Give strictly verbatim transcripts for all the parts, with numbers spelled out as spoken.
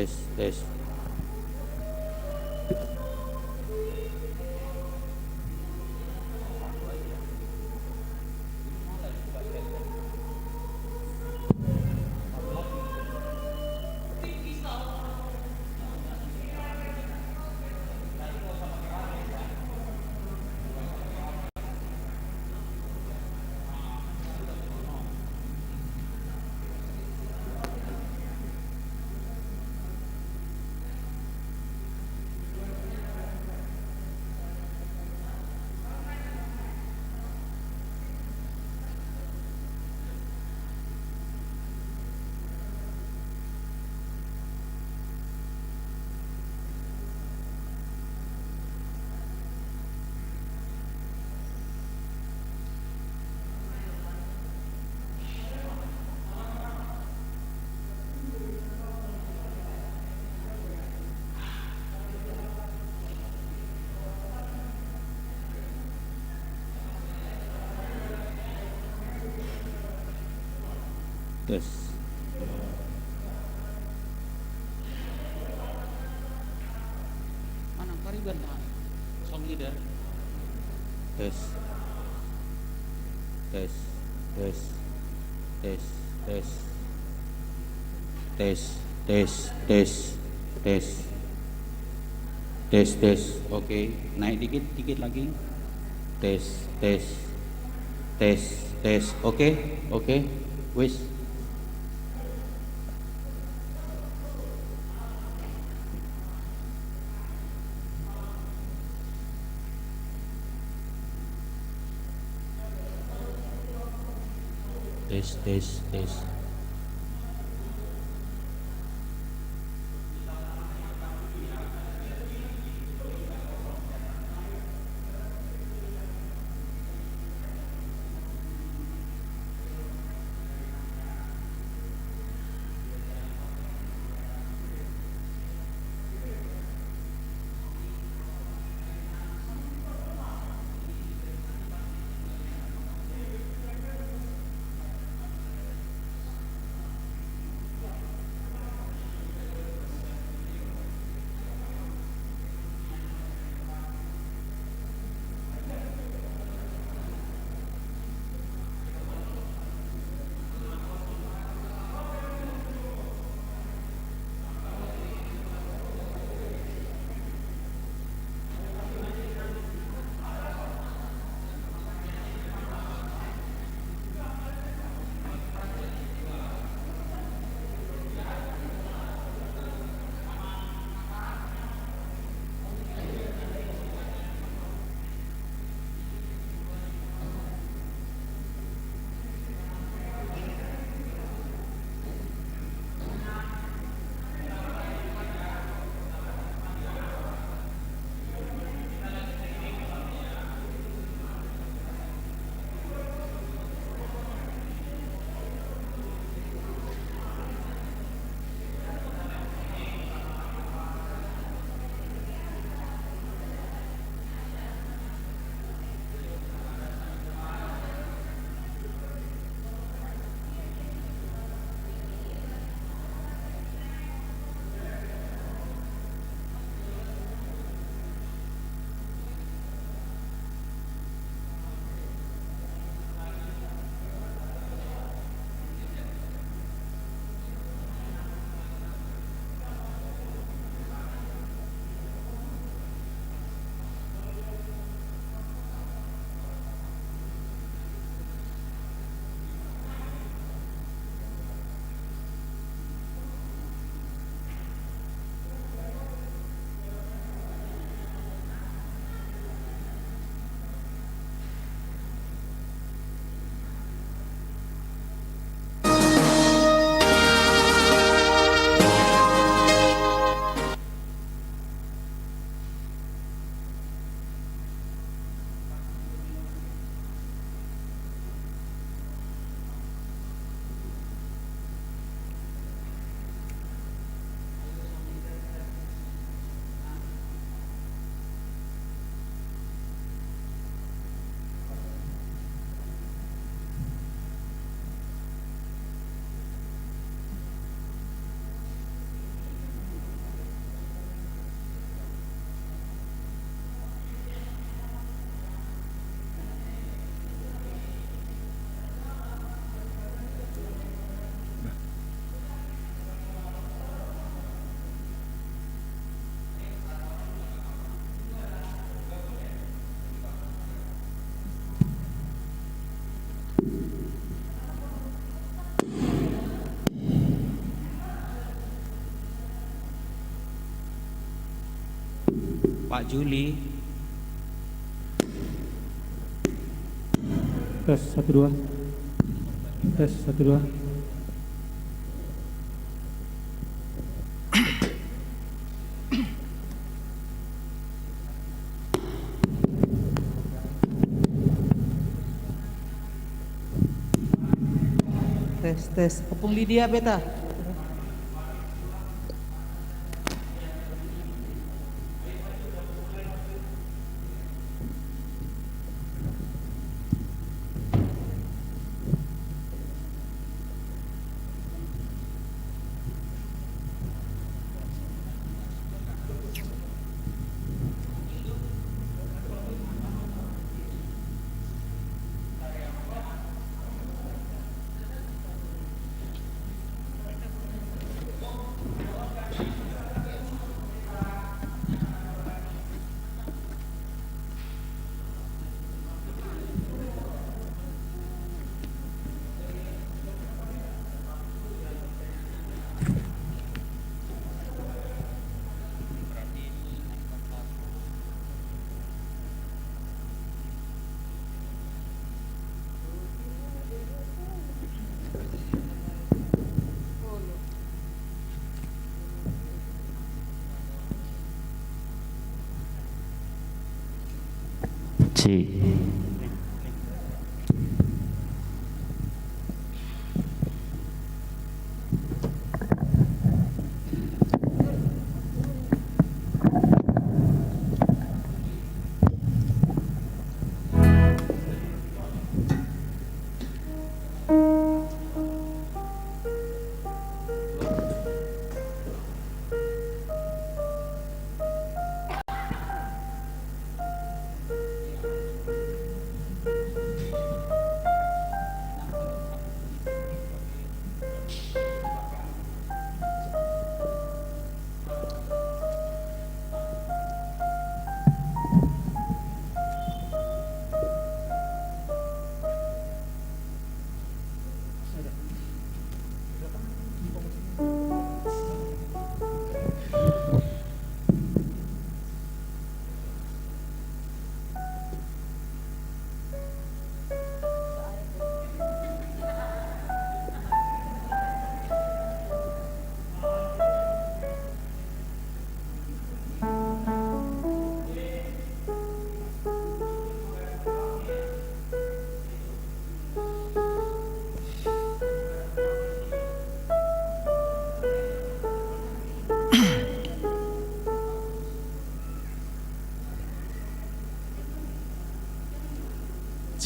Tes, tes. Tes. Mana pariban na sound leader? Tes. Tes, tes, tes, tes. Tes, tes, tes, tes. Tes, tes. Oke, naik dikit, dikit lagi. Tes, tes. Tes, tes. Oke, oke. Wis. Tes, tes, tes. Pak Juli. Tes, satu, dua. Tes, satu, dua. Tes, tes. Ompung Lydia, beta.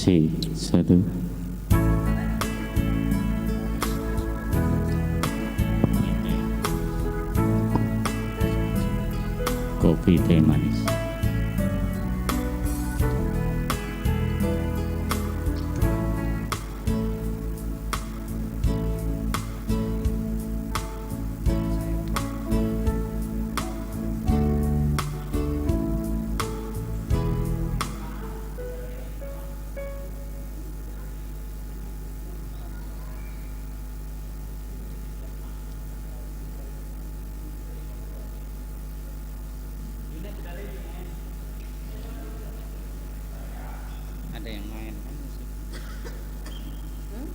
Cek, satu. Kopi teh manis. Ada yang main kan musik. Hmm?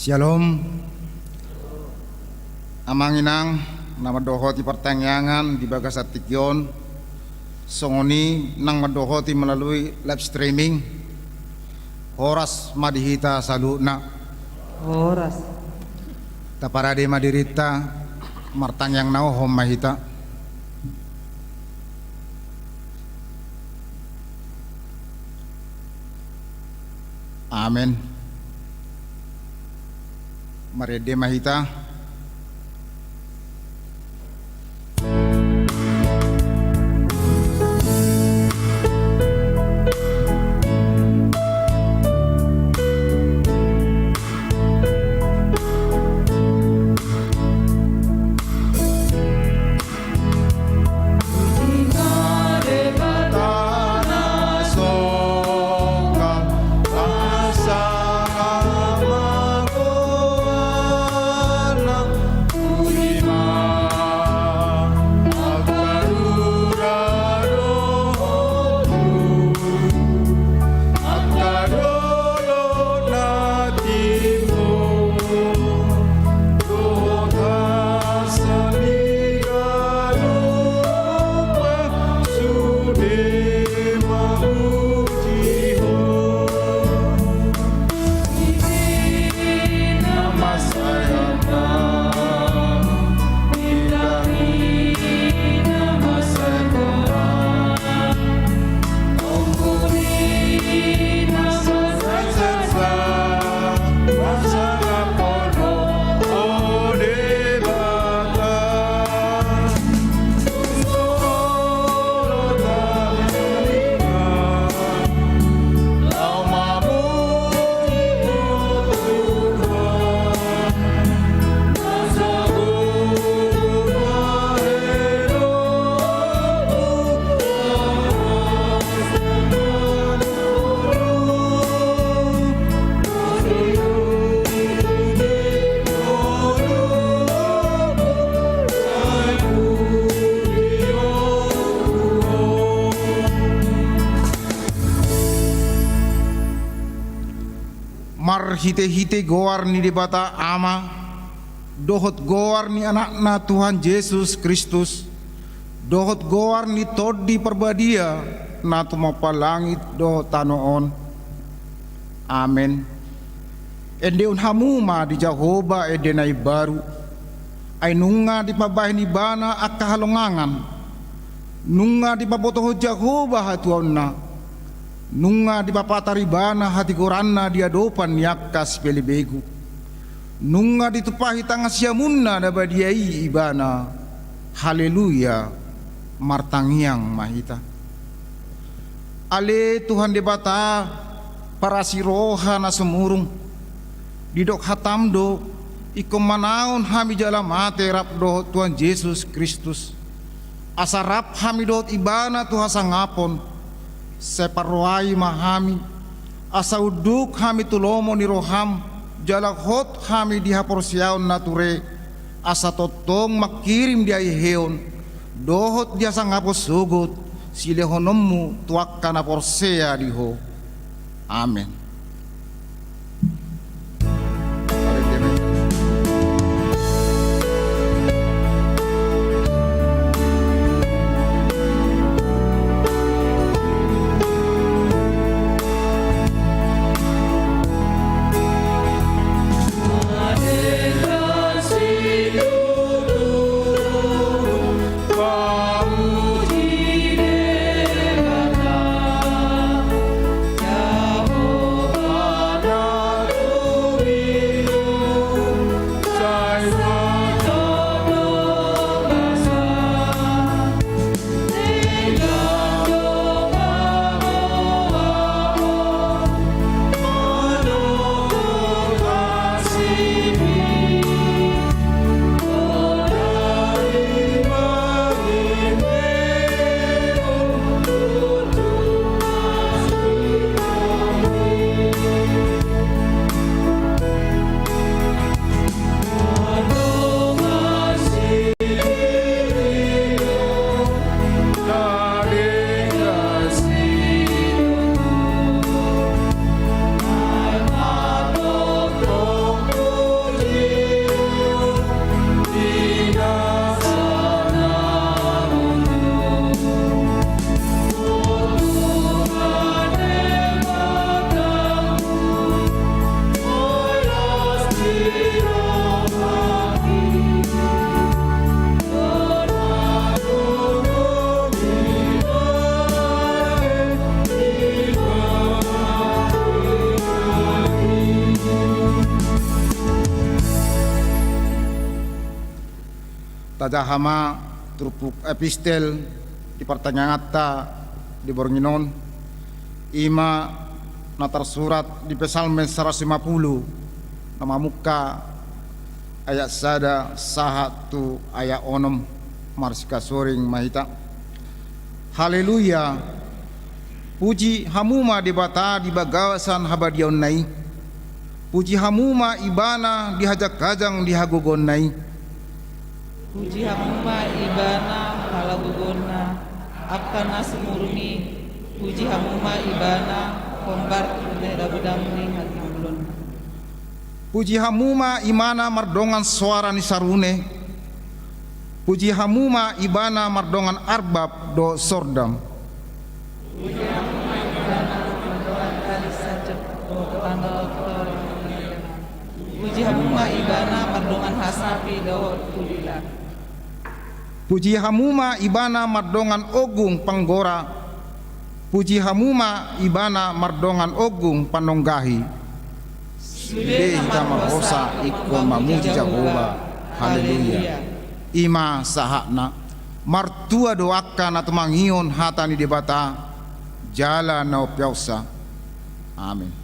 Syalom. Amang inang na mandohoti partangiangan di bagasan tingki on, songon i nang mandohoti melalui live streaming. Horas ma di hita saluhutna. Horas. Taparade ma dirinta, martangiang na hohom ma hita. Amen. Marende ma hita. Marhitehite goar ni Debata Ama, dohot goar ni Anakna Tuhan Jesus Kristus, dohot goar ni Tondi Parbadia, na tumompa langit dohot tano on. Amen. Endehon hamu ma di Jahowa ende na imbaru. Ai nunga dipabahen Ibana angka halongangan. Nunga dipabotohon Jahowa hatuaonna. Nunga dipapatar Ibana hatigoranna di adopan ni angka sipelebegu. Nunga ditumpahi tangan siamunna na badia i Ibana. Haleluya. Martangiang ma hita. Ale Tuhan Debata, parasi roha na sumurung. Didok hatam do, ingkon manaon hami jala mate rap dohot Tuhan Jesus Kristus. Asa rap hami dohot Ibana tu hasangapon. Sai parrohai ma hami. Asa unduk hami tu lomo ni roham. Jala hot hami di haporseaon na ture. Asa tongtong mangkirim di haheheon. Dohot di hasangapon sogot. Silehononmu tu angka na porsea di ho. Amen. Tajaha ma turpuk epistel di partangianganta di borngin on, i ma na tarsurat di Psalmen saratus lima pulu, na mamungka ayat sada sahat tu ayat onom. Marsikasuring ma hita. Haleluya. Puji hamu ma Debata di bagasan habadiaonna i. Puji hamu ma Ibana di hajang-hajang di hagogoonna i. Puji hamu ma Ibana halagogoonna, angka na sumurung i. Puji hamu ma Ibana hombar tu dabu-dabu ni hatigogoonna. Puji hamu ma Ibana mardongan soara ni sarune. Puji hamu ma Ibana mardongan arbab dohot sordam. Puji hamu ma Ibana mardongan tali sanjop dohot tandok toru. Puji hamu ma Ibana mardongan hasapi dohot kulilan. Puji hamu ma Ibana mardongan ogung panggora. Puji hamu ma Ibana mardongan ogung panonggahi. Sude hita marhosa ingkon mamuji Jahowa. Haleluya. I ma sahatna. Martua do angka na tumangihon hata ni Debata jala na umpeopsa. Amen.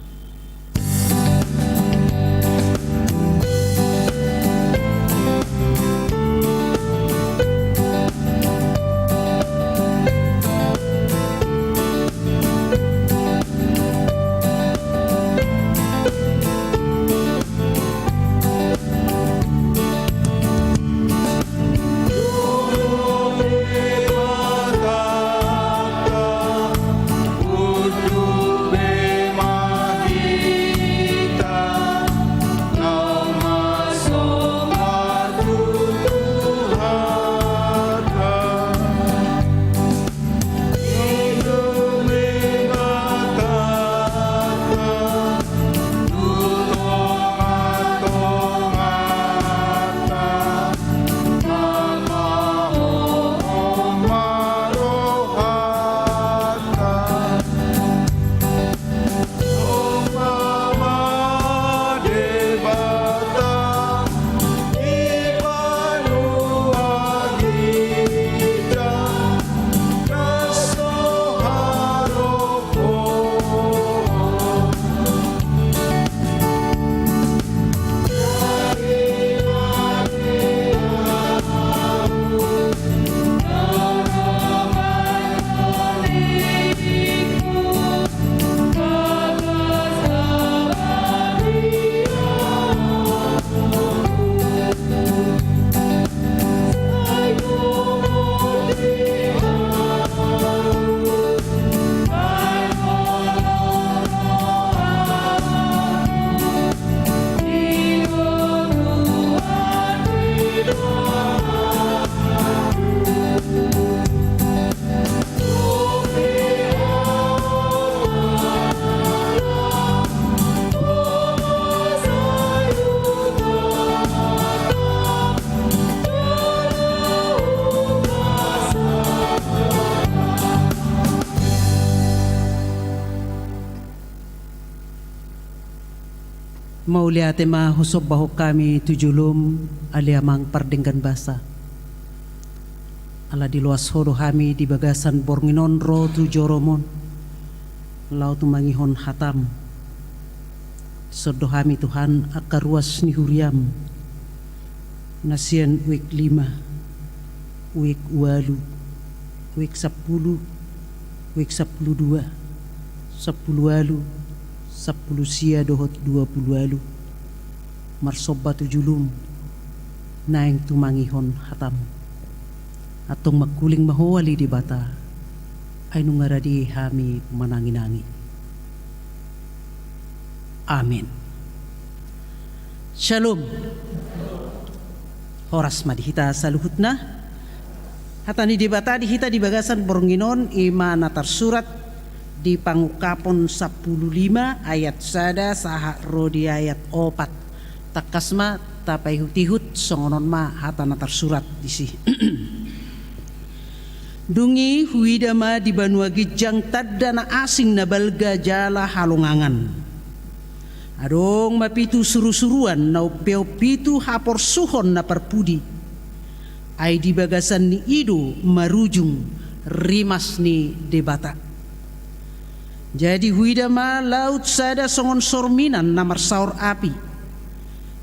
Mauliate ma husombahon hami tu jolom, ale Amang pardenggan basa. Ala diloas Ho do hami di bagasan borngin on ro tu joroM on, laho tumangihon hataM. Dison do hami Tuhan angka ruas ni huriaM, na sian wijk lima, wijk ualu, wijk sampulu, wijk sampulu dua, sampulu ualu, sampulu sia dohot dua pulu ualu. Marsomba tu jolom, naeng tumangihon hataM. Antong mangkuling ma Ho ale Debata, ai nunga rade hami manangi-nangi. Amen. Shalom. Horas ma di hita saluhutna. Hata ni Debata di hita di bagasan borngin on i ma na tarsurat di Pangungkapon sampulu lima ayat sada sahat ro di ayat opat. Tangkas ma tapaihut-ihut, songon on ma hata na tarsurat disi. Dung i huida ma di banua ginjang tanda na asing na balga jala halongangan. Adong ma pitu suru-suruan na umpeon pitu haporsuhon na parpudi. Ai di bagasan ni i do marujung rimas ni Debata. Jadi huida ma laut sada songon sorminan na marsaor api.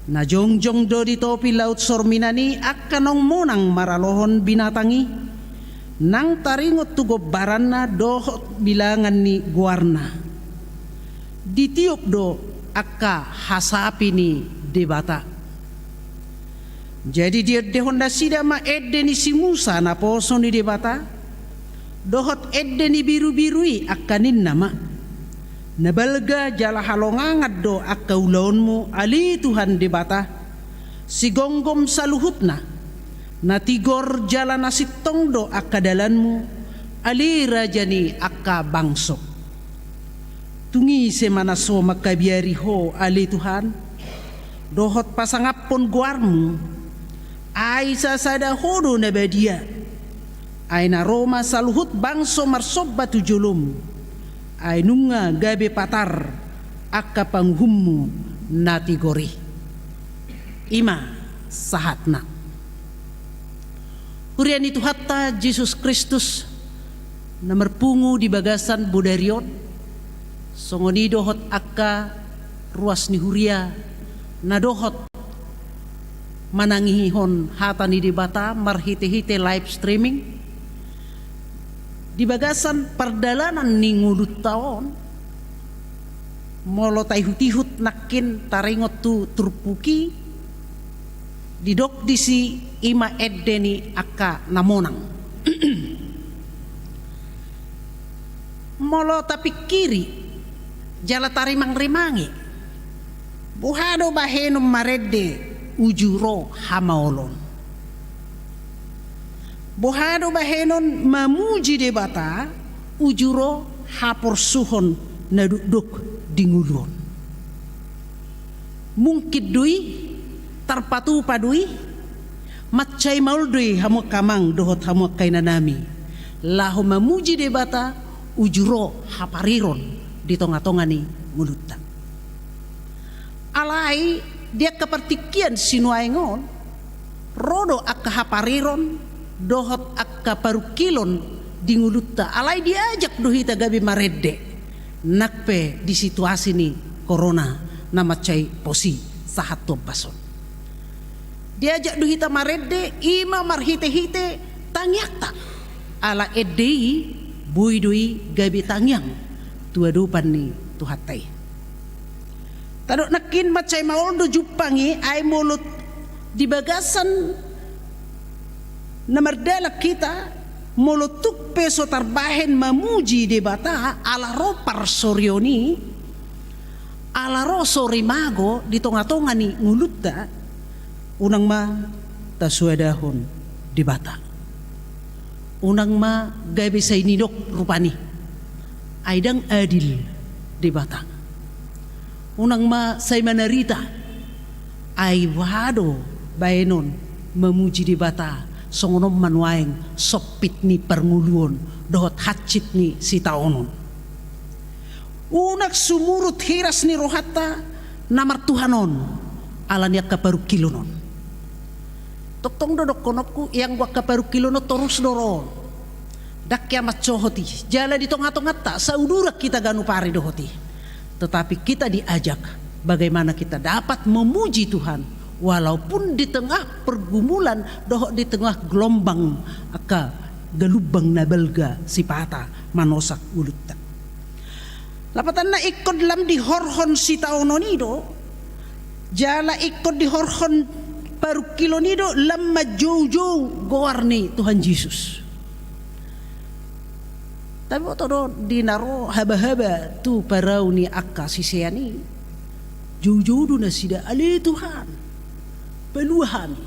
Na jongjong do di topi laut sorminan i angka naung monang maralohon binatang i, nang taringot tu gombaranna dohot bilangan ni goarna. Ditiop do angka hasapi ni Debata. Jadi diendehon nasida ma ende ni si Musa naposo ni Debata, dohot ende ni birubiru i, angka ninna ma: Na balga jala halongangan do angka ulaonmu, ale Tuhan Debata, sigomgom saluhutna. Na tigor jala na sintong do angka dalanmu, ale raja ni angka bangso. Tung ise ma na so mangkabiari Ho, ale Tuhan, dohot pasangaphon goarmu? Ai sasada Ho do na badia. Ai na ro ma saluhut bangso marsomba tu jolom. Ai nunga gabe patar angka panguhummu na tigor i. I ma sahatna. Huria ni Tuhanta Jesus Kristus na marpungu di bagasan bodari on, songon i dohot angka ruas ni huria na dohot manangihon hata ni Debata marhite-hite live streaming. Di bagasan pardalanan ni ngolunta on, molo taihut-ihut nangkin taringot tu turpuk i, didok disi i ma ende ni angka na monang. Molo tapingkiri jala tarimang-rimangi, boha do bahenon marende uju ro hamaolon? Boha do bahenon mamuji Debata uju ro haporsuhon na dokdok di ngolu on? Mungkin do i, tarpatupa do i? Mansai maol do i hamu angka amang dohot hamu angka inanami laho mamuji Debata uju ro hapariron di tonga-tonga ni ngolunta? Alai di angka partingkian sinuaeng on, ro do angka hapariron dohot angka parungkilon di ngolunta, alai diajak do hita gabe marende, nang pe di situasi ni korona na mansai pos i sahat tu ombas on. Diajak do hita marende, i ma marhite-hite tangiangta. Ala ende i, boi do i gabe tangiang tu adopan ni Tuhanta i. Tadok nangkin mansai maol do jumpang i, ai molo di bagasan na mardalan hita, molo tung pe so tarbahen mamuji Debata ala ro parsorion i, ala ro sorimago di tonga-tonga ni ngolunta, unang ma tasuadahon Debata. Unang ma gabe sai nidok rupani, ai ndang adil Debata. Unang ma sai manarita, ai boha do baenon mamuji Debata songon on ma nuaeng sompit ni parngoluon dohot hansit ni sitaonon. Unang sumurut hiras ni rohanta Na martuhan on, ala ni angka parungkilon on. Tongtong do dohononku, ianggo angka parungkilon on torus do ro on. Ndang hea mansohot i, jala di tonga-tonganta, sauduran hita ganup ari dohot i. Tetapi kita diajak bagaimana kita dapat memuji Tuhan, walaupun di tengah pergumulan, dohot di tengah gelombang angka galumbang na balga sipata manosak ngolunta. Lapatanna ingkon lam dihorhon sitaonon i do, jala ingkon dihorhon parungkilon i do lam manjoujou goar ni Tuhan Jesus. Taboto do di na ro haba-haba tu parau ni angka sisean i, joujou do nasida, ale Tuhan, palua hami.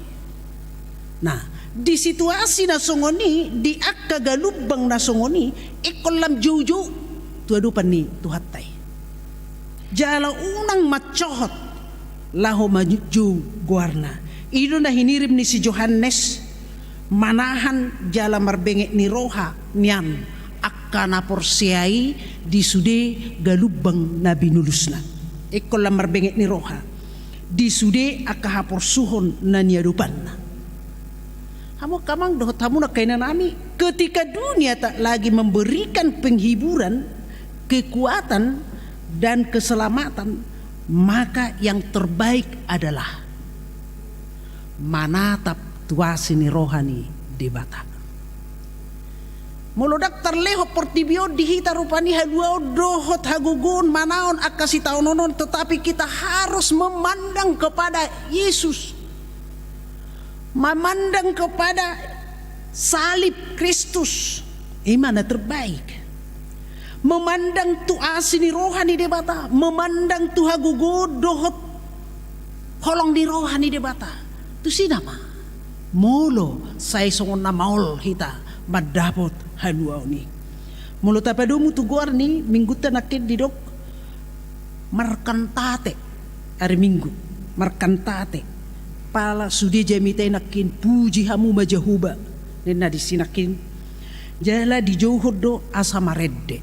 Nah, di situasi na songon i, di angka galumbang na songon i, ingkon lam joujou tu adopan ni Tuhanta i. Jala unang mansohot laho manjou goarna. I do na hinirim ni si Johannes, manahan jala marbenget ni roha nian angka na porsea i di sude galumbang na binulusna. Ingkon lam marbenget ni roha di sude angka haporsuhon na niadopanna. Hamu angka amang dohot hamu na angka inang nami, ketika dunia tak lagi memberikan penghiburan, kekuatan, dan keselamatan, maka yang terbaik adalah manatap tu asi ni roha ni Debata. Molo ndang tarlehon portibi on di hita rupani haluaon dohot hagogoon manaon angka sitaonon on, tetapi kita harus memandang kepada Yesus. Memandang kepada salib Kristus. I ma na terbaik. Memandang tu asi ni roha ni Debata, memandang tu hagogoon dohot holong ni roha ni Debata. Tusi nama. Molo sai songon na maol hita mandapot haluaon i. Molo tapadomu tu goar ni minggunta nangkin didok markantate. Ari Minggu, markantate. Pala sude jamita i nangkin, puji hamu ma Jahowa, ninna disi nangkin. Jala dijouhon do asa marende,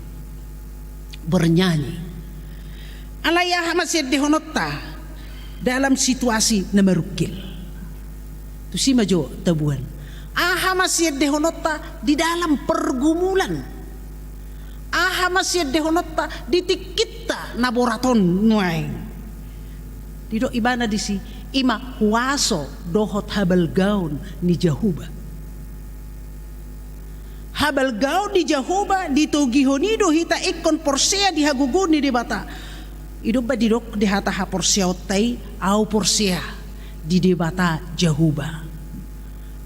bernyanyi. Alai aha ma siendehononta dalam situasi na marungkil? Tusi ma jo taboan. Aha ma siendehononta di dalam pergumulan? Aha ma siendehononta di tingkinta na borat on nuaeng? Didok ibana disi, i ma huaso dohot habalgaon ni Jahowa. Habalgaon ni Jahowa, ditogihon i do hita ingkon porsea di hagogoon ni Debata. I do umbahen didok di hata haporseaonta i, au porsea di Debata Jahowa,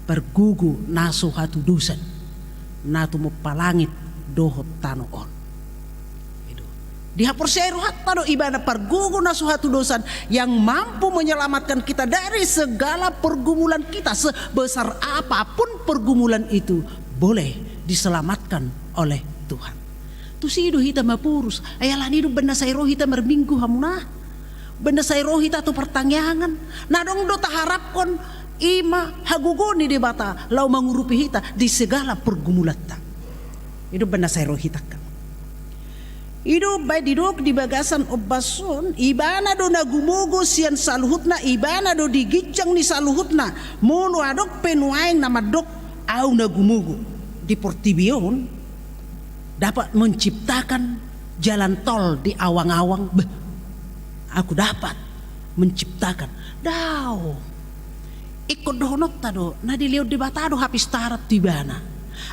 pargogo na so hatudosan, na tumompa langit dohot tano on. I do. Dihaporseai rohanta do ibana pargogo na so hatudosan yang mampu menyelamatkan kita dari segala pergumulan kita, sebesar apapun pergumulan itu boleh diselamatkan oleh Tuhan. Tusi do hita maporus, ai alani do umbahen na sai ro hita marminggu hamuna. Umbahen na sai ro hita tu partangiangan. Na adong do taharapkon i ma hagogoon ni Debata laho mangurupi hita di segala pergumulanta. I do umbahen na sai ro hita kan. I do umbahen didok di bagasan ombas on, ibana do na gumogo sian saluhutna, ibana do di ginjang ni saluhutna, molo adong pe nuaeng na mandok, au na gumogo di portibi on, dapat menciptakan jalan tol di awang-awang, beh, aku dapat menciptakan. Daong. Ingkon dohononta do, na dilehon Debata do hapistaran tu ibana.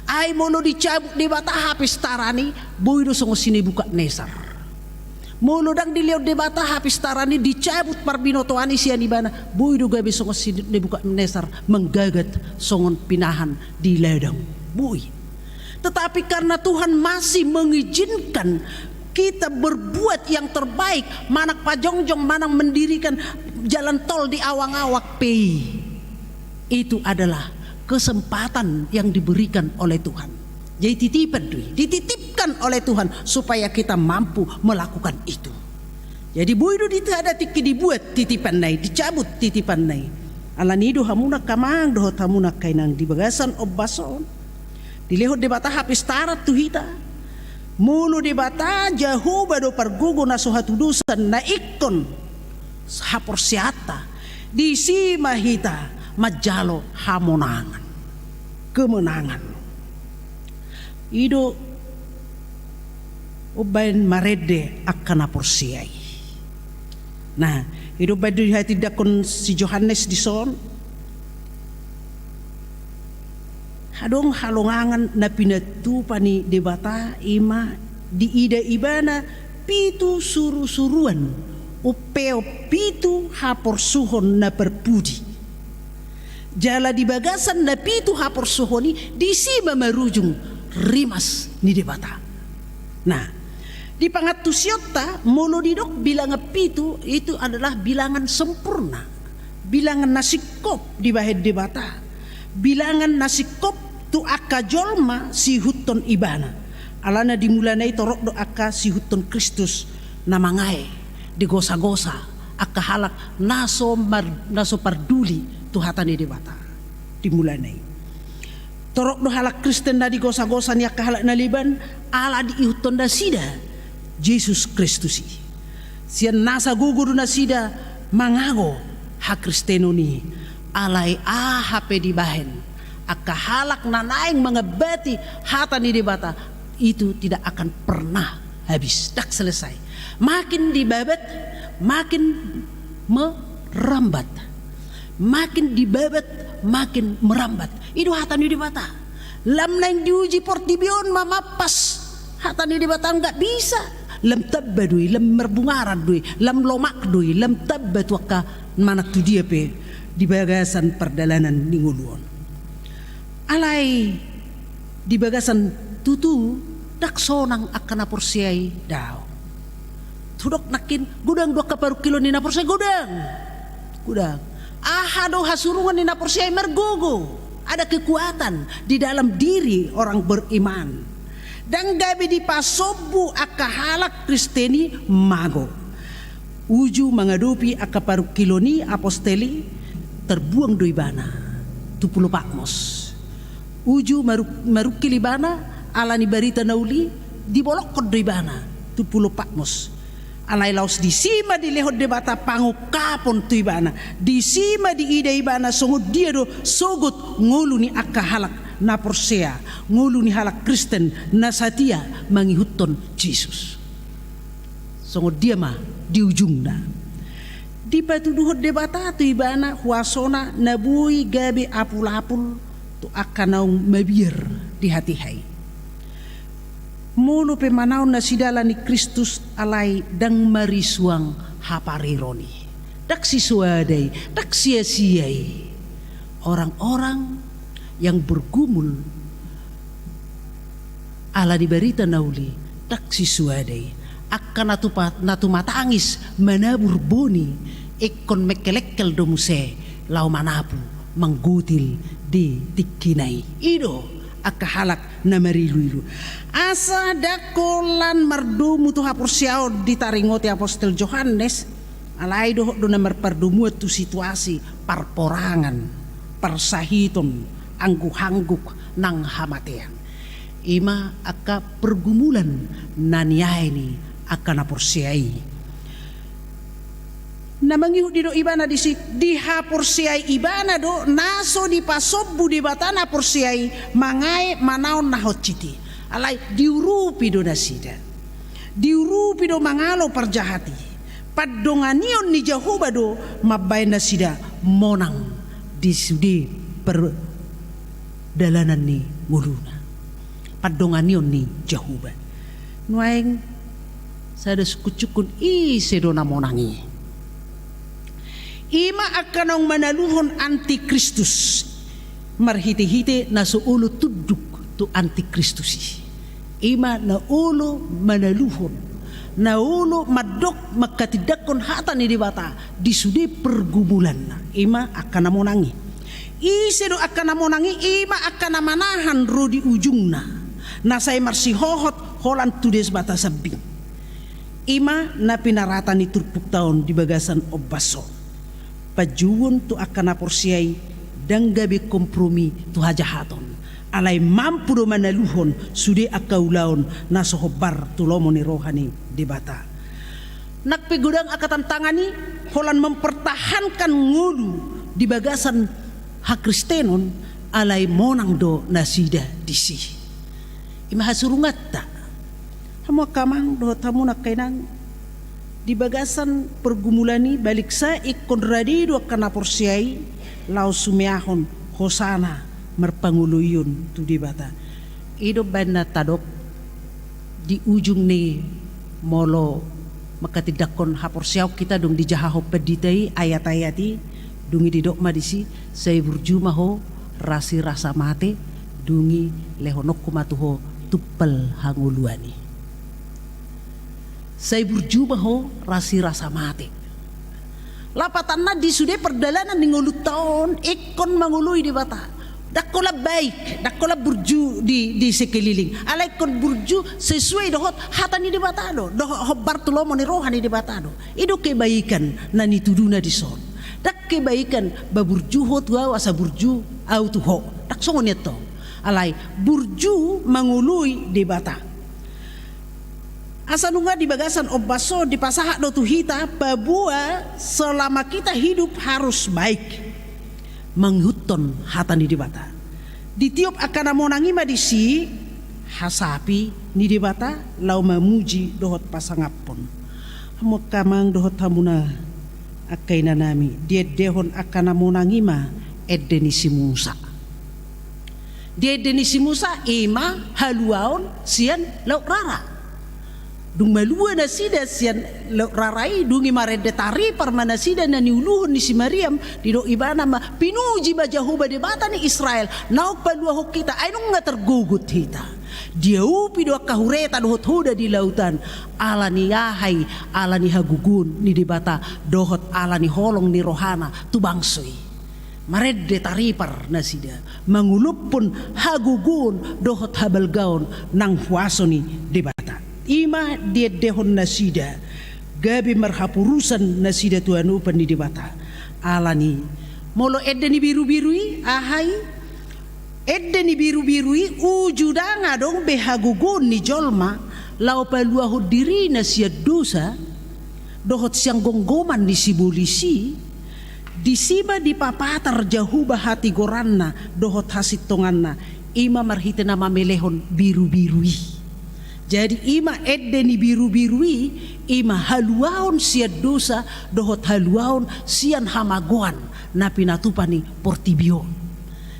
Ai molo dicabut Debata hapistaran i, boi do songon si Nebukadnesar. Molo ndang dilehon Debata hapistaran i, dicabut parbinotoan i sian ibana, boi do gabe songon si Nebukadnesar, manggagat songon pinahan di ladang. Boi. Tetapi karena Tuhan masih mengizinkan kita berbuat yang terbaik, manang pajongjong, manang mendirikan jalan tol di awang-awang pe i, itu adalah kesempatan yang diberikan oleh Tuhan. Jadi titipan do i, dititipkan oleh Tuhan supaya kita mampu melakukan itu. Jadi boi do di sada tingki dibuat titipanna i, dicabut titipanna i. Alani do hamuna angka amang dohot hamuna angka inang di bagasan ombas on, dilehon Debata hapistaran tu hita. Molo Debata Jahowa do pargogo na so hatudosan na ingkon haporseaonta, disi ma hita manjalo hamonangan, kemenangan. I do umbahen marende angka na porsea i. Nah, i do umbahen dihatindangkon si Johannes dison. Adong halongangan na pinatupa ni Debata, i ma diida ibana pitu surusuruan, umpeop pitu haporsuhon na parpudi. Jala di bagasan na pitu haporsuhon i, disi ma marujung rimas ni Debata. Nah, di pangantusionta, molo didok bilangan pitu, itu adalah bilangan sempurna, bilangan na singkop dibahen Debata, bilangan na singkop tu angka jolma siihuthon ibana. Alana di mulana i torop do angka siihuthon Kristus na mangae, digosagosa angka halak na so mar-, na so parduli tu hata ni Debata di mulana i. Torop do halak Kristen na digosagosa ni angka halak na leban, ala diihuthon nasida Jesus Kristus i. Sian nasa gogo do nasida mangago hakristenon i, alai aha pe dibahen angka halak na naeng mangambati hata ni Debata, itu tidak akan pernah habis, ndang selesai. Makin dibabat, makin merambat. Makin dibabat, makin merambat. I do hata ni Debata. Lam naeng diuji portibi on ma mampas hata ni Debata, nggak bisa. Lam tamba do i, lam marbungaran do i, lam lomak do i, lam tamba tu angka manang tu dia pe di bagasan pardalanan ni ngolu on. Alai di bagasan tutu, ndang sonang angka na porsea i, daong. Hudok nangkin, godang do angka parungkilon ni na porsea i, godang. Godang. Aha do hasurungan ni na porsea i? Margogo. Ada kekuatan di dalam diri orang beriman. Ndang gabe dipasombu angka halak Kristen i mago. Uju mangadopi angka parungkilon ni apostel i, tarbuang do ibana tu Pulo Patmos. Uju maru-, marungkil ibana ala ni barita na uli, dibolongkon do ibana tu Pulo Patmos. Alai laos disi ma dilehon Debata pangungkapon tu ibana. Disi ma diida ibana songon dia do sogot ngolu ni angka halak na porsea, ngolu ni halak Kristen na satia mangihuthon Jesus. Songon dia ma di ujungna? Dipatuduhon Debata tu ibana huasona na boi gabe apulapul tu angka naung mabiar di hatiha i. Molo pe manaon nasida ala ni Kristus, alai ndang marisuang hapareron i. Ndang sisoada i, ndang siasia i. Orang-orang yang bergumul ala ni barita na uli, ndang sisoada i. Angka na tupa-, na tumatangis manabur boni, ingkon mengkelengkel do muse laho manapu, manggotil di tingkina i. I do angka halak na mariluilu. Asa ndang holan mardomu tu haporseaon ditaringoti apostel Johannes, alai dohot do na marpardomuan tu situasi parporangan, parsahiton, angguk-angguk nang hamatean. I ma angka pergumulan na niae ni angka na porsea i. Na mangihut didok ibana disi, dihaporseai ibana do na so dipasombu Debata na porsea i mangae manaon na honsit i. Alai diurupi do nasida. Diurupi do mangalo parjahat i. Pandonganion ni Jahowa do mambaen nasida monang di sude pardalanan ni ngoluna. Pandonganion ni Jahowa. Nuaeng sada sungkunsungkun, ise do na monang i? I ma angka naung manaluhon antikristus marhitehite na so olo tunduk tu antikristus i. I ma na olo manaluhon, na olo mandok manghatindanghon hata ni Debata di sude pergumulanna. I ma angka na monang i. Ise do angka na monang i? I ma angka na manahan ro di ujungna, na sai marsihohot holan tu debata sambing. I ma na pinarata ni turpukta on di bagasan ombas on. Panjouon tu angka na porsea i, ndang gabe kompromi tu hajahaton. Alai mampu do manaluhon sude angka ulaon na so hombar tu lomo ni roha ni Debata. Nang pe godang angka tantangan i, holan mempertahankan ngolu di bagasan hakristenon, alai monang do nasida disi. I ma hasurunganta. Hamu angka amang dohot hamu angka inang, di bagasan pergumulan i, baliksa ingkon rade do angka na porsea i laho sumeahon hosana marpangoloion tu Debata. I do umbahen na tadok di ujung ni, molo mangkatindangkon haporseaon hita dung dijahahon pandita i ayat-ayat i, dung i didok ma disi, sai burju ma ho rasirasa mate, dung i lehononku ma tu ho tumpal hangoluan i. Sai burju ma ho rasirasa mate. Lapatanna, di sude pardalanan ni ngolunta on ingkon mangoloi Debata. Ndang holan baik, ndang holan burju di, di sekeliling. Alai ingkon burju sesuai dohot hata ni Debata do, dohot hombar tu lomo ni roha ni Debata do. I do kebaikan na nituduna dison. Ndang kebaikan ba burju ho tu au asa burju au tu ho. Ndang songon i antong. Alai burju mangoloi Debata. Asa nunga di bagasan ombas on dipasahat do tu hita, paboa selama kita hidup harus baik, mangihuthon hata ni Debata. Ditiop angka na monang i ma disi hasapi ni Debata laho mamuji dohot pasangaphon. Hamu angka amang dohot hamuna angka inanami, diendehon angka na monang i ma ende ni si Musa. Di ende ni si Musa i ma haluaon sian Laut Rara. Dung malua nasida sian Laut Rara i, dung i marende taripar ma nasida na niuluhon ni si Mariam, didok ibana ma, pinuji ma Jahowa Debata ni Israel, naung paluahon hita, ai nunga targogot hita. Diaupi do angka hureta dohot hoda di lautan, ala ni aha i, ala ni hagogoon ni Debata, dohot ala ni holong ni rohana tu bangso i. Marende taripar nasida, mangolophon hagogoon dohot habalgaon nang huaso ni Debata. I ma diendehon nasida, gabe marhaporusan nasida tu hanopan ni Debata. Ala ni, molo ende ni birubiru i, aha i? Ende ni birubiru i uju ndang adong be hagogoon ni jolma, laho paluahon dirina sian dosa, dohot sian gomgoman ni sibolis i, disi ma dipapatar Jahowa hatigoranna dohot hasintonganna, i ma marhite na mamelehon birubiru i. Jadi i ma ende ni birubiru i, i ma haluaon sian dosa, dohot haluaon sian hamagoan na pinatupa ni portibi on.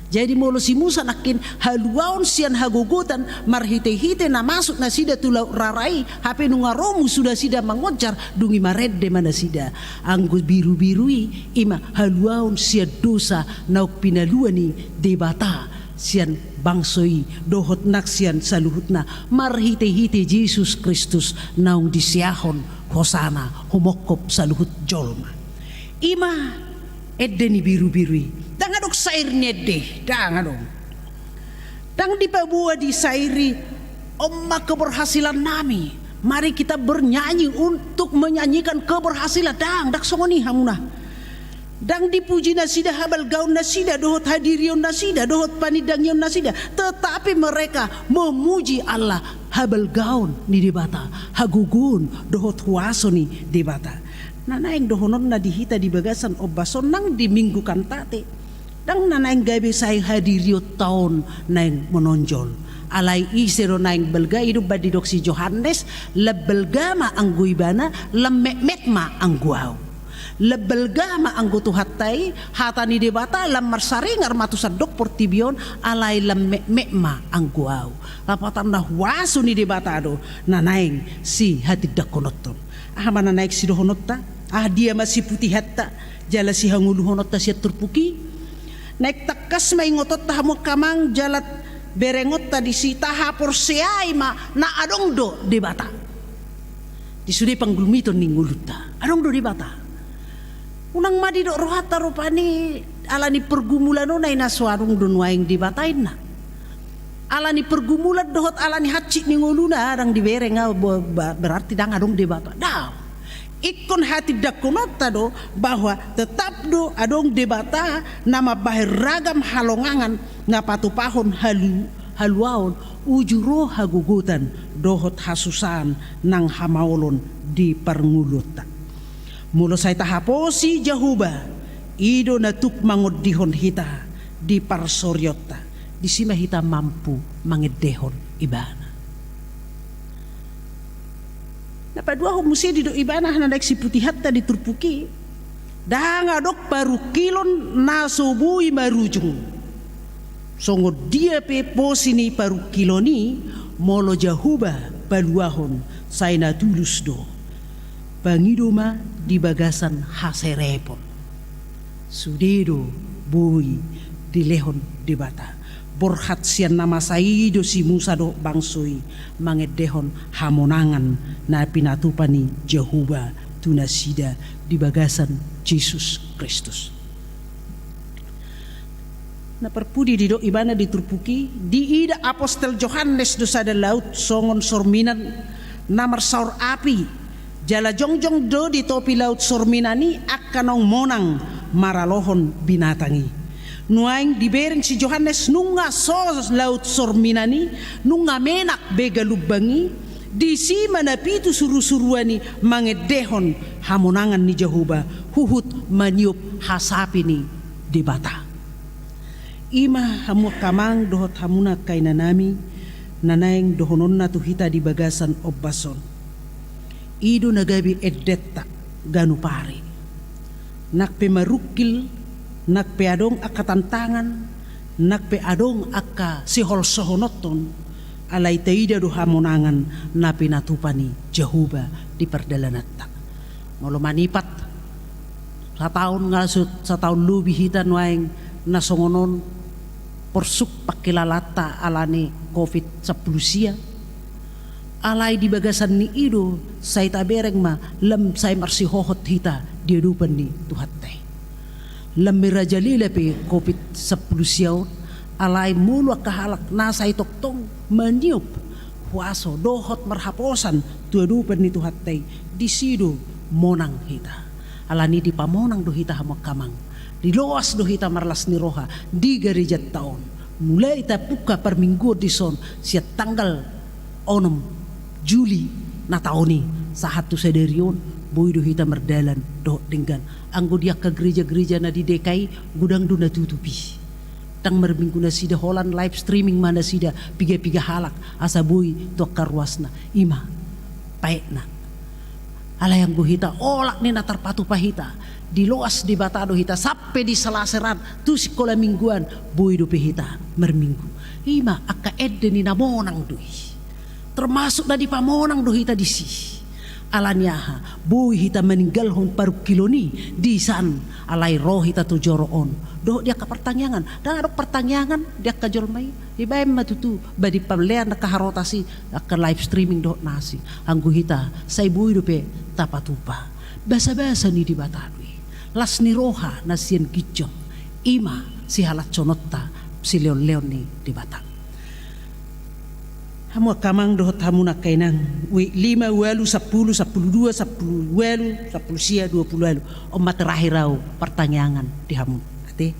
Jadi molo si Musa nangkin haluaon sian hagogotan marhitehite na masuk nasida tu Laut Rara i, hape nunga ro musu nasida mangonjar, dung i marende ma nasida. Anggo birubiru i, i ma haluaon sian dosa naung pinalua ni Debata sian bangso i, dohot nang sian saluhutna, marhitehite Jesus Kristus naung diseahon hosana humongkop saluhut jolma. I ma ende ni birubiru i. Ndang adong sair ni ende, ndang adong. Ndang dipaboa di sair i, on ma keberhasilan nami, mari kita bernyanyi untuk menyanyikan keberhasilan. Ndang, ndang songon i hamuna. Ndang dipuji nasida habalgaon nasida, dohot hadirion nasida, dohot panindangion nasida. Tetapi mereka memuji Allah, habalgaon ni Debata, hagogoon dohot huaso ni Debata. Na naeng dohononna di hita di bagasan ombas on nang di Minggu Kantate. Ndang na naeng gabe sai hadirionta on naeng menonjol. Alai ise do naeng balga? I do umbahen didok si Johannes, lam balga ma anggo ibana, lam metmet ma anggo ahu. Lam balga ma anggo Tuhanta i, hata ni Debata lam marsaringar ma tu sandok portibi on, alai lam metmet ma anggo ahu. Lapatanna huaso ni Debata do na naeng sihatindangkononta on. Aha ma na naeng sidohononta? Aha dia ma siputihonta jala sihangoluhononta sian turpuk i? Naeng tangkas ma ingotonta hamu angka amang jala berengonta disi, tahaporseai ma na adong do Debata. Di sude panggulmiton ni ngolunta adong do Debata. Unang ma didok rohanta rupani, ala ni pergumulan on ai na so adong do nuaeng Debata inna. Ala ni pergumulan dohot ala ni hansit ni ngoluna ndang dibereng ahu, bo-, ba-, berarti ndang adong Debata. Ndang. Ingkon hatindangkononta do bahwa tetap do adong Debata na mambahen ragam halongangan na patupahon halu-, haluaon, uju ro hagogotan dohot hasusaan nang hamaolon di parngoluonta. Molo sai tahaposi Jahowa, i do na tuk mangondihon hita di parsorionta, disi ma hita mampu mangendehon Ibana. Na paduahon muse didok Ibana na naeng siputihonta di turpuk i, ndang adong parungkilon na so boi marujung. Songon dia pe posi ni parungkilon i, molo Jahowa paluahon, sai na tulus do. Pangido ma di bagasan haserepon. Sude do boi dilehon Debata. Borhat sian na masa i do si Musa dohot bangso i mangendehon hamonangan na pinatupa ni Jahowa tu nasida di bagasan Jesus Kristus. Na parpudi didok Ibana di turpuk i, diida apostel Johannes do sada laut songon sorminan na marsaor api, jala jongjong do di topi laut sorminan i angka naung monang maralohon binatang i. Nuaeng dibereng si Johannes nunga so laut sorminan i, nunga menak be galumbang i, disi ma na pitu surusuruan i mangendehon hamonangan ni Jahowa, huhut maniop hasapi ni Debata. I ma hamu angka amang dohot hamuna angka inanami, na naeng dohononna tu hita di bagasan ombas on. I do na gabe endenta ganup ari. Nang pe marungkil, nang pe adong angka tantangan, nang pe adong angka siholsohononhon, alai taida do hamonangan na pinatupa ni Jahowa di pardalananta. Molo manipat, sataon nga so, sataon lobi hita nuaeng na songon on porsuk pangkilalaanta ala ni covid sampulu sia. Alai di bagasan ni i do sai tabereng ma lam sai marsihohot hita di adopan ni Tuhanta i. Lam merajalela pe covid sampulu sia on, alai molo angka halak na sai tongtong maniop huaso dohot marhaposan tu adopan ni Tuhanta i, disi do monang hita. Alani dipamonang do hita hamu angka amang. Diloas do hita marlas ni roha di garejanta on. Mulai tapungka parmingguon dison sian tanggal onom Juli na taon i sahat tu sadari on, boi do hita mardalan dohot denggan. Anggo di angka gereja-gereja na di D K I godang do na tutup i. Ndang marminggu nasida, holan live streaming ma nasida, piga-piga halak asa boi tu angka ruasna. I ma paetna. Alai anggo hita, olat ni na tarpatupa hita, diloas Debata do hita, sampe di Selasa an tu sikola mingguan, boi dope hita marminggu. I ma angka ende ni na monang do i. Termasuk na dipamonang do hita disi. Alani aha, boi hita maninggalhon parungkilon i disan, alai ro hita tu joro on dohot di angka partangiangan. Ndang adong partangiangan di angka jolma i. Dibaen ma tutu, ba dipalean angka harotas i, angka live streaming dohot na asing. Anggo hita, sai boi dope tapatupa. Basa-basa ni Debata do i. Las ni roha na sian ginjang. I ma sihalashononta, sileon-leon ni Debata. Hamu angka amang dohot hamuna angka inang, wik lima, ualu, sampulu, sampulu dua, sampulu ualu, sampulu sia, dua pulu ualu. On ma terakhir au partangiangan di hamu. Ate?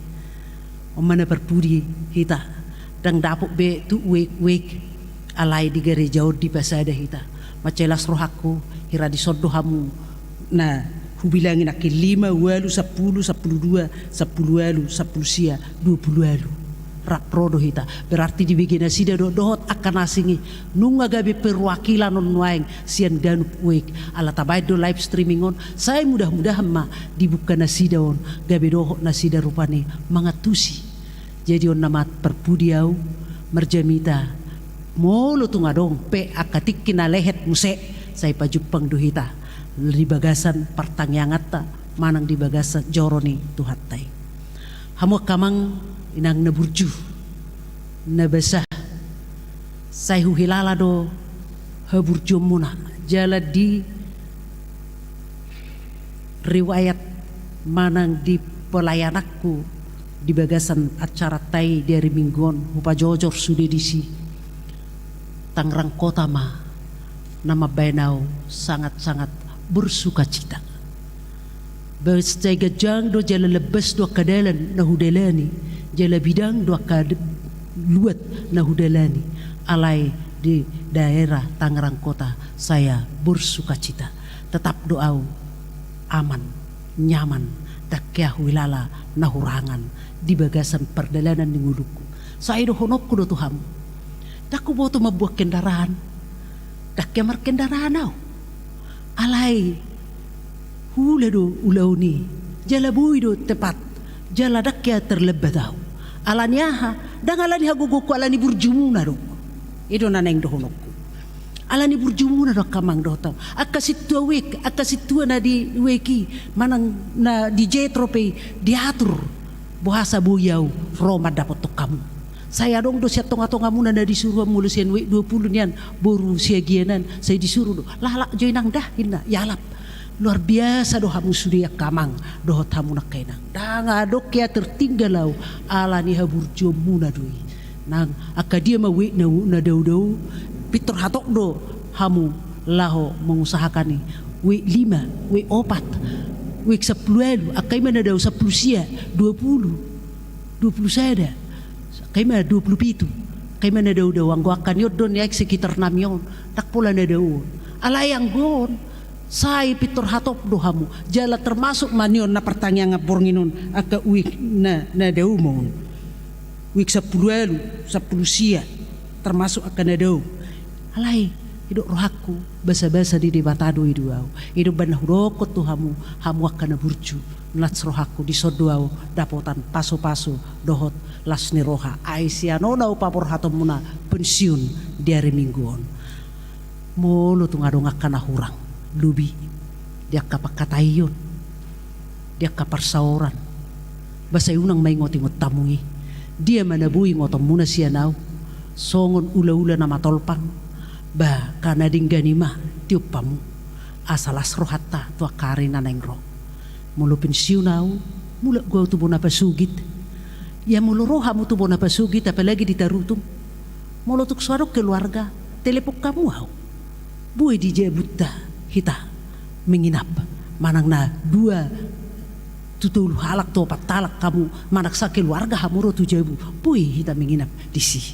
On ma na parpudi hita. Ndang dapot be tu wik-wik, alai di gareja on dipasada hita. Mansai las rohangku, hira dison do hamu na hubilangi nangkin, lima, ualu, sampulu, sampulu dua, sampulu ualu, sampulu sia, dua pulu ualu. Rap ro do hita. Berarti dibege nasida do dohot angka na asing i. Nunga gabe perwakilan on nuaeng sian ganup wik. Ala tabaen do live streaming on. Sai mudah-mudahan ma dibungka nasida on, gabe dohot nasida rupani mangantusi. Jadi on nama parpudi au marjamita. Molo tung adong pe angka tingki na lehet muse, sai pajumpang do hita di bagasan partangianganta manang di bagasan joro ni Tuhanta i. Hamu angka amang inang na burju, na basa, sai huhilala do haburjuonmuna jala di riwayat manang di pelayananku di bagasan acaranta i di ari Minggu on, hupajojor sude disi. Tangerang Kota ma na mambaen au sangat-sangat bersukacita. Mansai ganjang do jala lambas do angka dalan na hudalani, jala bidang do angka de-, luat na hudalani, alai di daerah Tangerang Kota saya bersukacita. Tetap do au aman, nyaman, ndang hea huhilala na hurangan di bagasan pardalanan ni ngolungku. Sai dohononku do tu hamu, ndang huboto mamboan kendaraan, ndang hea markendaraan au. Alai huula do ulaon i, jala boi do tepat, jala ndang hea terlambat au. Ala ni aha? Ndang ala ni hagogoonku, ala ni burjumuna do. I do na naeng dohononku. Ala ni burjumuna do angka amang dohot hamu. Angka sintua wijk, angka sintua na di wijk i, manang na di Jetro pe i, diatur. Boasa boi au ro mandapothon hamu. Sai adong do sian tongatongamuna na disuru hamu, molo sian wijk dua pulu nian, boru Siagian an, sai disuru do. Lahlak jo inang da, ninna, ialap. Luar biasa do hamu sude angka amang dohot hamu angka inang. Ndang adong hea tertinggal au, ala ni haburjuonmuna do i. Nang angka dia ma wijk na, na daudau, pintor hatop do hamu laho mengusahakan i. Wijk lima, wijk opat, wijk sampulu ualu, angka i ma na dao, sampulu sia, dua pulu, dua pulu sada, angka i ma dua pulu pitu, angka i ma na daudau. Anggo angka ni on do nian sekitar nami on, ndang pola na dao on. Alai anggo on, sai pintor hatop do hamu, jala termasuk ma nion na partangiangan borngin on, angka wijk na, na dao ma on. Wijk sampulu ualu, sampulu sia, termasuk angka na dao. Alai, didok rohangku, basabasa ni Debata do i, dao au. I do umbahen na hudokkon tu hamu, hamu angka na burju, las rohangku, dison do au dapotan pasupasu dohot las ni roha. Ai sian on au paborhatonmuna pensiun di ari Minggu on. Molo tung adong angka na hurang, lobi, di angka pangkataion, di angka parsaoran, ba sai unang ma ingotingot hamu i. Dia ma na boi ingotonmuna sian au, songon ulaula na matolpang, ba angka na denggan i ma tiop hamu, asa las rohanta tu angka ari na naeng ro. Molo pensiun au, mulak do au tu bona pasogit. Ia molo ro hamu tu bona pasogit, apalagi di Tarutung, molo tung so adong keluarga, telepon hamu au. Boi di jabunta hita menginap, manang na dua tu tolu halak tu opat halak hamu, manang sakeluarga hamu ro tu jabu, boi hita menginap disi.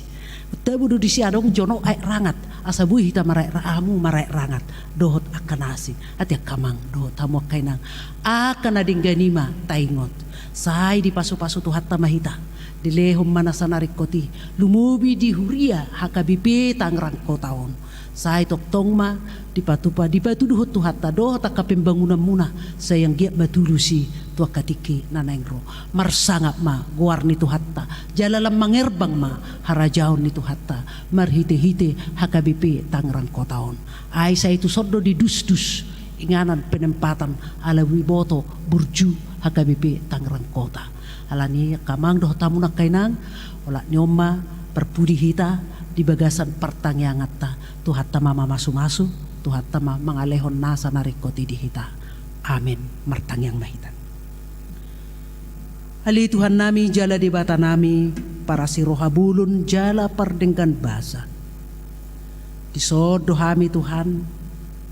Tabo do disi adong jonok aek rangat, asa boi hita maraek ra-, hamu maraek rangat dohot angka na asing. Ate angka amang dohot hamu angka inang, angka na denggan i ma taingot. Sai dipasupasu Tuhanta ma hita, dilehon ma nasa na ringkot i, lumobi di huria H K B P Tangerang Kota on. Sai tongtong ma dipatupa, dipatuduhon Tuhanta dohot angka pembangunanmuna, sai anggiat ma tulus i tu angka tingki na naeng ro. Marsangap ma goar ni Tuhanta, jala lam mangerbang ma harajaon ni Tuhanta marhitehite H K B P Tangerang Kota on. Ai sai tuson do didusdus inganan penempatan ala diboto burju H K B P Tangerang Kota. Ala ni i angka amang dohot hamu angka inang, olat ni on ma parpudi hita di bagasan partangianganta. Tuhanta ma mamasumasu, Tuhanta ma mangalehon nasa na ringkot i di hita. Amen. Martangiang ma hita. Ale Tuhannami jala Debatanami, parasi roha bolon jala pardenggan basa. Dison do hami Tuhan,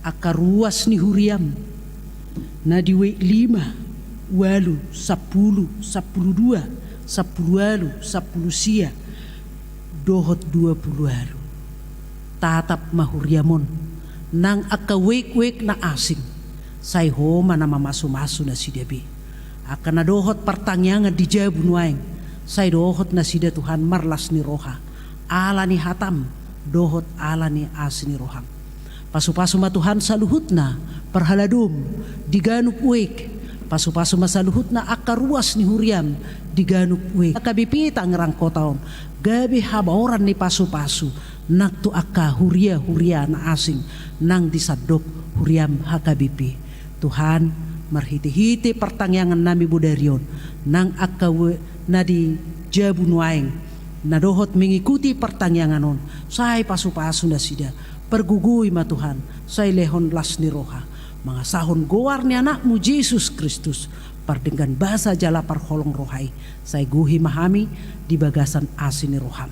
angka ruas ni huriam, na di wijk lima, ualu, sampulu, sampulu dua, sampulu ualu, sampulu sia, dohot dua pulu ualu. Tatap ma huriam on, nang angka wijk-wijk na asing, sai Ho ma na mamasumasu nasida be. Angka na dohot partangiangan di jabu nuaeng, sai dohot nasida Tuhan marlas ni roha, ala ni hatam, dohot ala ni asi ni roham. Pasupasu ma Tuhan saluhutna parhaladom di ganup wijk. Pasupasu ma saluhutna angka ruas ni huriam di ganup wijk H K B P Tangerang Kota on, gabe habaoran ni pasupasu nang tu angka huria-huria na asing nang di sandok huriam H K B P. Tuhan, marhitehite partangiangannami bodari on, nang angka wijk na di jabu nuaeng, na dohot mengikuti partangiangan on, sai pasupasu nasida, pargogoi ma Tuhan, sai lehon las ni roha, mangasahon goar ni Anakmu Jesus Kristus, pardenggan basa jala parholong roha i, sai gohi ma hami di bagasan asi ni roham.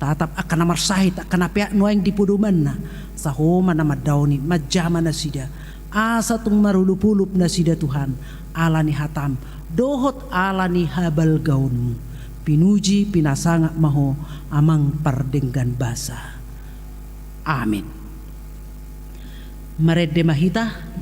Tatap angka na marsahit, angka na peak nuaeng di podomanna, asa Ho ma na mandaoni, manjama nasida, asa tung marolopolop nasida Tuhan, ala ni hatam, dohot ala ni habalgaonmu. Pinuji, pinasangap ma Ho, Amang pardenggan basa. Amin. Marende ma hita.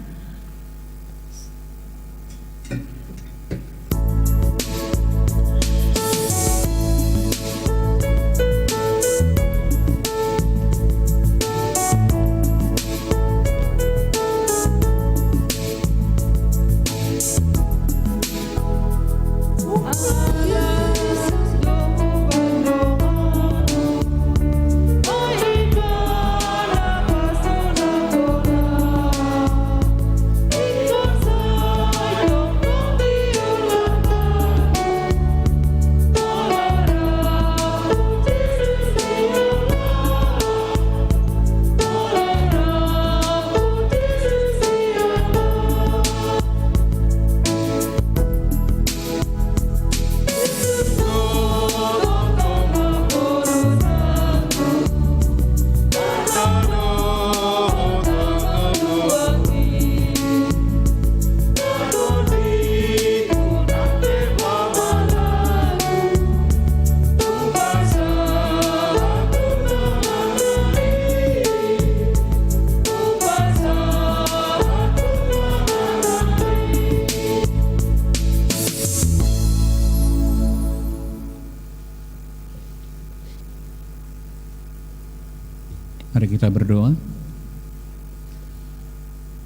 Mari kita berdoa.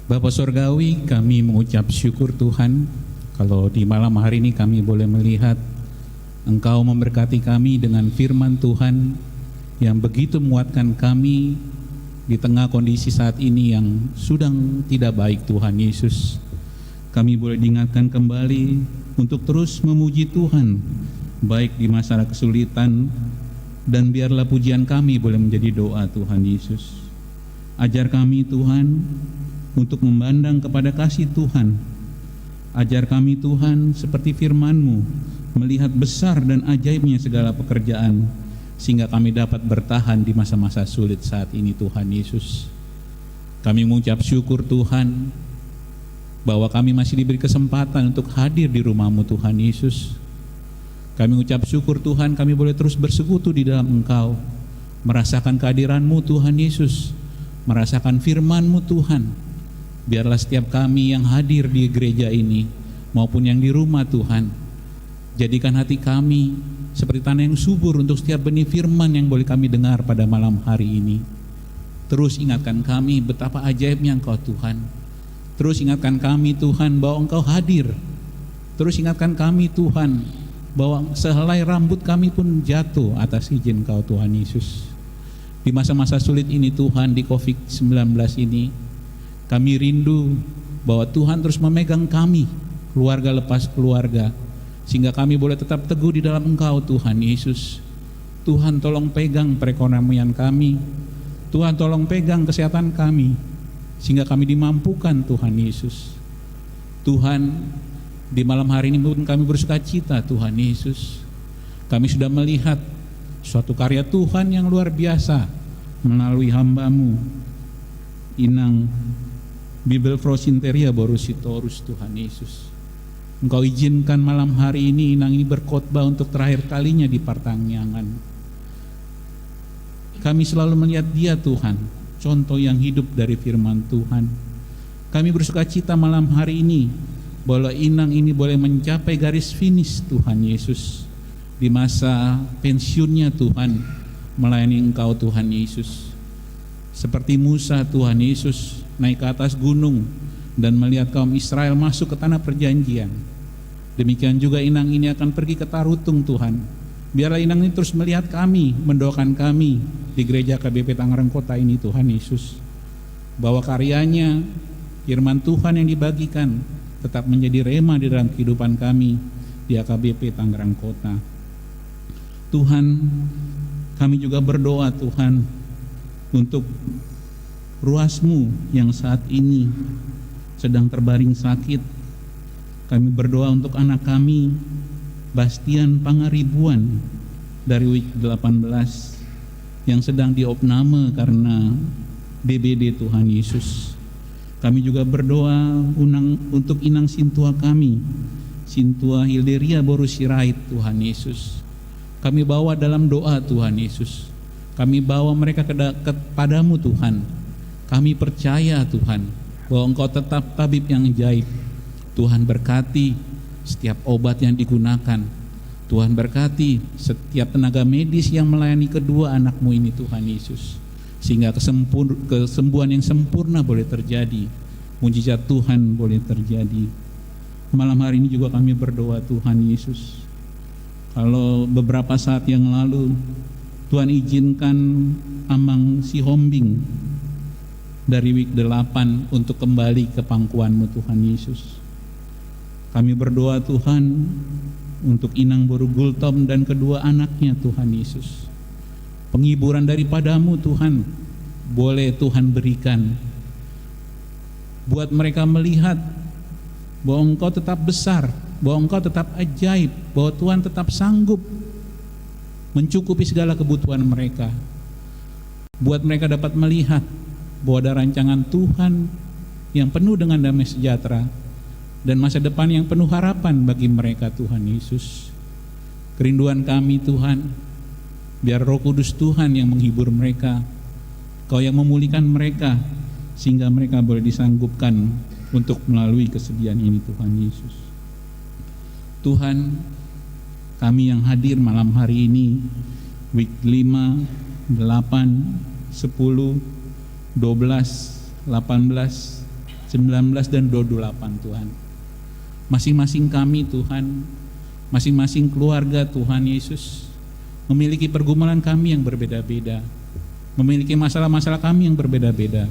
Bapa Sorgawi, kami mengucap syukur, Tuhan, kalau di malam hari ini kami boleh melihat Engkau memberkati kami dengan firman Tuhan yang begitu menguatkan kami di tengah kondisi saat ini yang sedang tidak baik, Tuhan Yesus. Kami boleh diingatkan kembali untuk terus memuji Tuhan, baik di masa kesulitan, dan biarlah pujian kami boleh menjadi doa, Tuhan Yesus. Ajar kami, Tuhan, untuk memandang kepada kasih Tuhan. Ajar kami, Tuhan, seperti firman-Mu, melihat besar dan ajaibnya segala pekerjaan, sehingga kami dapat bertahan di masa-masa sulit saat ini, Tuhan Yesus. Kami mengucap syukur, Tuhan, bahwa kami masih diberi kesempatan untuk hadir di rumah-Mu, Tuhan Yesus. Kami ucap syukur, Tuhan, kami boleh terus bersekutu di dalam Engkau, merasakan kehadiran-Mu, Tuhan Yesus, merasakan firman-Mu, Tuhan. Biarlah setiap kami yang hadir di gereja ini, maupun yang di rumah, Tuhan, jadikan hati kami seperti tanah yang subur untuk setiap benih firman yang boleh kami dengar pada malam hari ini. Terus ingatkan kami betapa ajaibnya Engkau, Tuhan. Terus ingatkan kami, Tuhan, bahwa Engkau hadir. Terus ingatkan kami, Tuhan, bahwa sehelai rambut kami pun jatuh atas izin Engkau, Tuhan Yesus. Di masa-masa sulit ini, Tuhan, di covid sembilan belas ini, kami rindu bahwa Tuhan terus memegang kami, keluarga lepas keluarga, sehingga kami boleh tetap teguh di dalam Engkau, Tuhan Yesus. Tuhan, tolong pegang perekonomian kami. Tuhan, tolong pegang kesehatan kami, sehingga kami dimampukan, Tuhan Yesus. Tuhan, di malam hari ini pun kami bersukacita, Tuhan Yesus. Kami sudah melihat suatu karya Tuhan yang luar biasa melalui hamba-Mu, Inang Bibelvrouw Sinteria boru Sitorus, Tuhan Yesus. Engkau izinkan malam hari ini Inang ini berkhotbah untuk terakhir kalinya di partangiangan. Kami selalu melihat dia, Tuhan, contoh yang hidup dari firman Tuhan. Kami bersukacita malam hari ini bahwa Inang ini boleh mencapai garis finish, Tuhan Yesus, di masa pensiunnya, Tuhan, melayani Engkau, Tuhan Yesus. Seperti Musa, Tuhan Yesus, naik ke atas gunung dan melihat kaum Israel masuk ke tanah perjanjian. Demikian juga Inang ini akan pergi ke Tarutung, Tuhan. Biarlah Inang ini terus melihat kami, mendoakan kami di Gereja K B P Tangerang Kota ini, Tuhan Yesus. Bahwa karyanya, firman Tuhan yang dibagikan, tetap menjadi rema di dalam kehidupan kami di A K B P Tangerang Kota. Tuhan, kami juga berdoa, Tuhan, untuk ruas-Mu yang saat ini sedang terbaring sakit. Kami berdoa untuk anak kami, Bastian Pangaribuan, dari week delapan belas, yang sedang diopname karena D B D, Tuhan Yesus. Kami juga berdoa unang, untuk inang sintua kami, Sintua Hilderia boru Sirait, Tuhan Yesus. Kami bawa dalam doa, Tuhan Yesus. Kami bawa mereka ke da-, kepada-Mu, Tuhan. Kami percaya, Tuhan, bahwa Engkau tetap tabib yang ajaib. Tuhan berkati setiap obat yang digunakan. Tuhan berkati setiap tenaga medis yang melayani kedua anak-Mu ini, Tuhan Yesus. Sehingga kesempur-, kesembuhan yang sempurna boleh terjadi. Mujizat Tuhan boleh terjadi. Malam hari ini juga kami berdoa, Tuhan Yesus. Kalau beberapa saat yang lalu, Tuhan izinkan Amang Sihombing dari Wijk delapan untuk kembali ke pangkuan-Mu, Tuhan Yesus. Kami berdoa, Tuhan, untuk Inang Boru Gultom dan kedua anaknya, Tuhan Yesus. Penghiburan daripada-Mu, Tuhan, boleh Tuhan berikan. Buat mereka melihat bahwa Engkau tetap besar, bahwa Engkau tetap ajaib, bahwa Tuhan tetap sanggup mencukupi segala kebutuhan mereka. Buat mereka dapat melihat bahwa ada rancangan Tuhan yang penuh dengan damai sejahtera dan masa depan yang penuh harapan bagi mereka, Tuhan Yesus. Kerinduan kami, Tuhan, biar Roh Kudus Tuhan yang menghibur mereka, Kau yang memulihkan mereka, sehingga mereka boleh disanggupkan untuk melalui kesedihan ini, Tuhan Yesus. Tuhan, kami yang hadir malam hari ini, Wijk lima, delapan, sepuluh, dua belas, delapan belas, sembilan belas, dan dua puluh delapan, Tuhan. Masing-masing kami, Tuhan, masing-masing keluarga, Tuhan Yesus, memiliki pergumulan kami yang berbeda-beda, memiliki masalah-masalah kami yang berbeda-beda.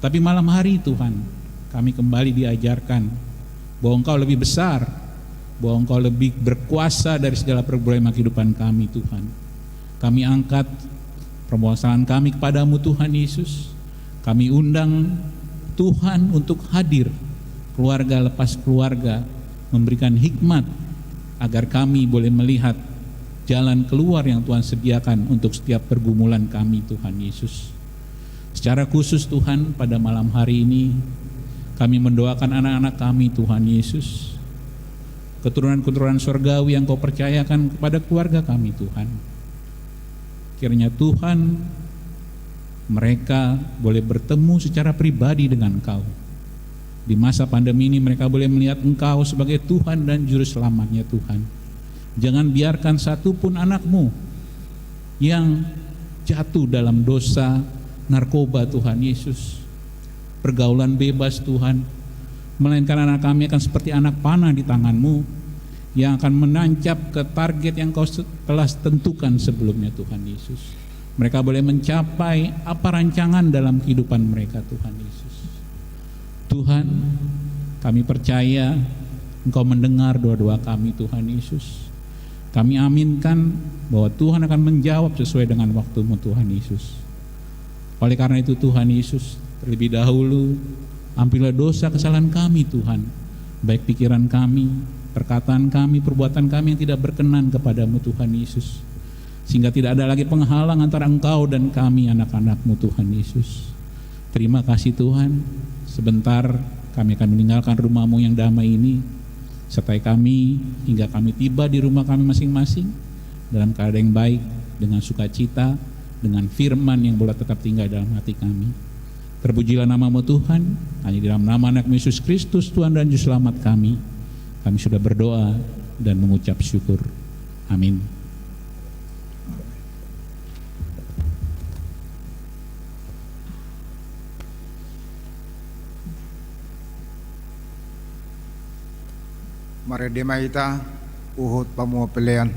Tapi malam hari, Tuhan, kami kembali diajarkan bahwa Engkau lebih besar, bahwa Engkau lebih berkuasa dari segala problema kehidupan kami, Tuhan. Kami angkat permohonan kami kepada-Mu, Tuhan Yesus. Kami undang Tuhan untuk hadir, keluarga lepas keluarga, memberikan hikmat agar kami boleh melihat jalan keluar yang Tuhan sediakan untuk setiap pergumulan kami, Tuhan Yesus. Secara khusus, Tuhan, pada malam hari ini, kami mendoakan anak-anak kami, Tuhan Yesus. Keturunan-keturunan sorgawi yang Kau percayakan kepada keluarga kami, Tuhan. Kiranya, Tuhan, mereka boleh bertemu secara pribadi dengan Kau. Di masa pandemi ini, mereka boleh melihat Engkau sebagai Tuhan dan Juru Selamatnya, Tuhan. Jangan biarkan satu pun anak-Mu yang jatuh dalam dosa narkoba, Tuhan Yesus. Pergaulan bebas, Tuhan. Melainkan anak kami akan seperti anak panah di tangan-Mu, yang akan menancap ke target yang Kau se-, telah tentukan sebelumnya, Tuhan Yesus. Mereka boleh mencapai apa rancangan dalam kehidupan mereka, Tuhan Yesus. Tuhan, kami percaya Engkau mendengar doa-doa kami, Tuhan Yesus. Kami aminkan bahwa Tuhan akan menjawab sesuai dengan waktu-Mu, Tuhan Yesus. Oleh karena itu, Tuhan Yesus, terlebih dahulu, ampunilah dosa kesalahan kami, Tuhan. Baik pikiran kami, perkataan kami, perbuatan kami yang tidak berkenan kepada-Mu, Tuhan Yesus. Sehingga tidak ada lagi penghalang antara Engkau dan kami, anak-anak-Mu, Tuhan Yesus. Terima kasih, Tuhan. Sebentar kami akan meninggalkan rumah-Mu yang damai ini. Sertai kami hingga kami tiba di rumah kami masing-masing dalam keadaan yang baik, dengan sukacita, dengan firman yang boleh tetap tinggal dalam hati kami. Terpujilah nama-Mu, Tuhan. Hanya di dalam nama Anak-Mu, Yesus Kristus, Tuhan dan Juru Selamat kami, kami sudah berdoa dan mengucap syukur. Amin. Marende ma hita, huhut pamuhon pelean.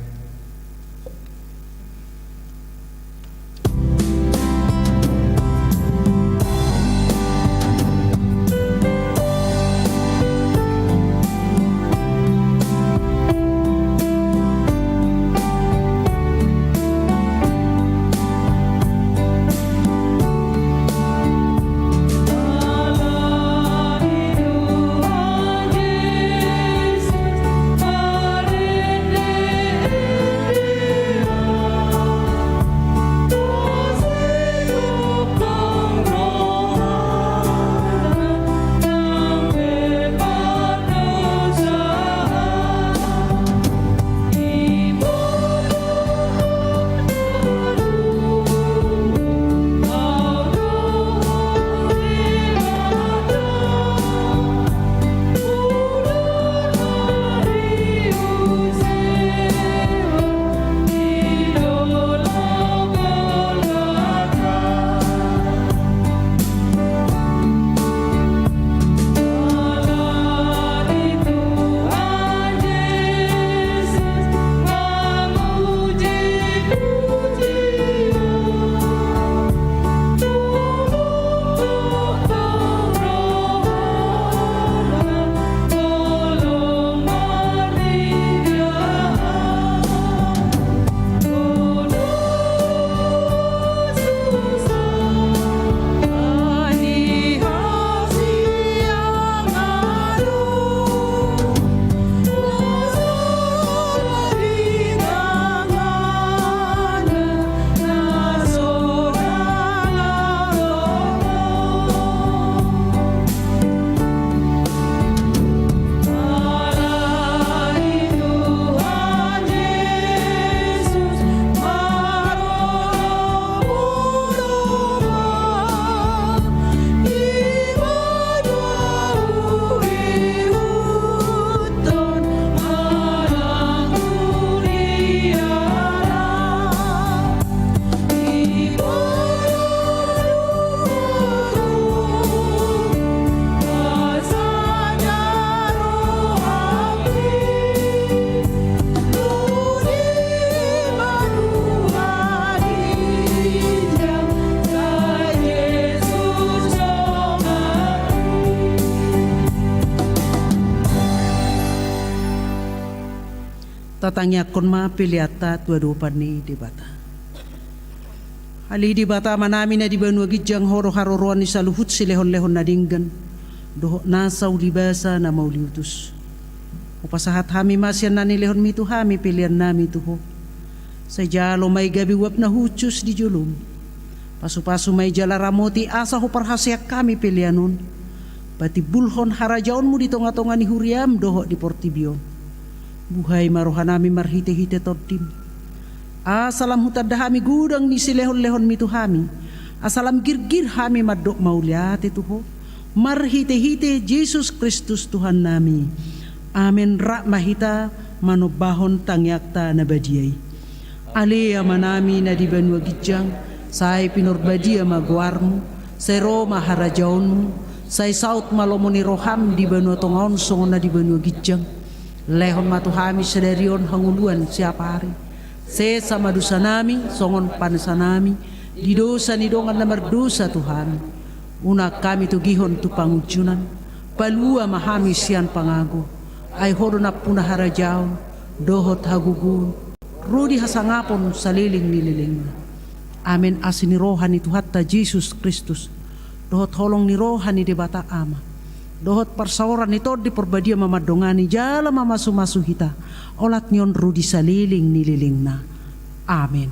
Tatangiangkon ma peleanta tu adopan ni Debata. Ale Debata Amanami na di banua ginjang, Ho do haroroan ni saluhut silehonlehon na denggan dohot nasa ulibasa na mauliutus. Hupasahat hami ma sian na nilehonmi tu hami peleannami tu Ho. Sai jalo ma i gabe uap na hushus di jolom. Pasupasu ma i jala ramoti asa huparhaseang hami pelean on patimbulhon harajaonmu di tongatonga ni huriam dohot di portibi on. Buhai ma rohanami marhitehite Tondim, asa lam hutanda hami godang ni silehonlehonmi tu hami, asa lam girgir hami mandok mauliate tu Ho marhitehite Jesus Kristus Tuhannami. Amen. Rap ma hita manombahon tangiangta na badia i. Ale Amanami na di banua ginjang, sai pinarbadia ma goarmu. Sai ro ma harajaonmu. Sai saut ma lomo ni roham di banua tonga on songon na di banua ginjang. Lehon ma tu hami sadari on hangoluan siapari. Sesa ma dosanami songon panesanami di dosa ni dongan na mardosa tu hami. Unang hami togihon tu pangunjunan. Palua ma hami sian pangago. Ai Ho do nampuna harajaon dohot hagogoon, ro di hasangapon saleleng ni lelengna. Amen. Asi ni roha ni Tuhanta Jesus Kristus, dohot holong ni roha ni Debata Ama, dohot parsaoran ni Tondi Parbadia ma mandongani jala mamasumasu hita olat ni on ro di saleleng ni lelengna. Amen.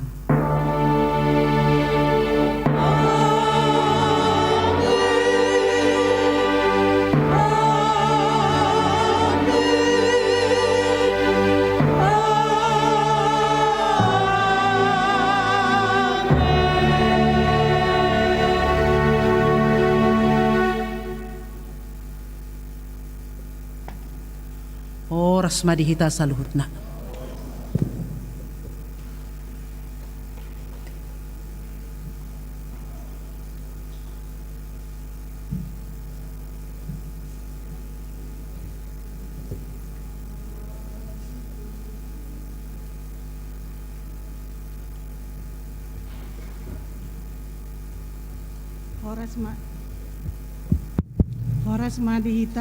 Horas ma di hita saluhutna. Horas ma, horas ma di hita.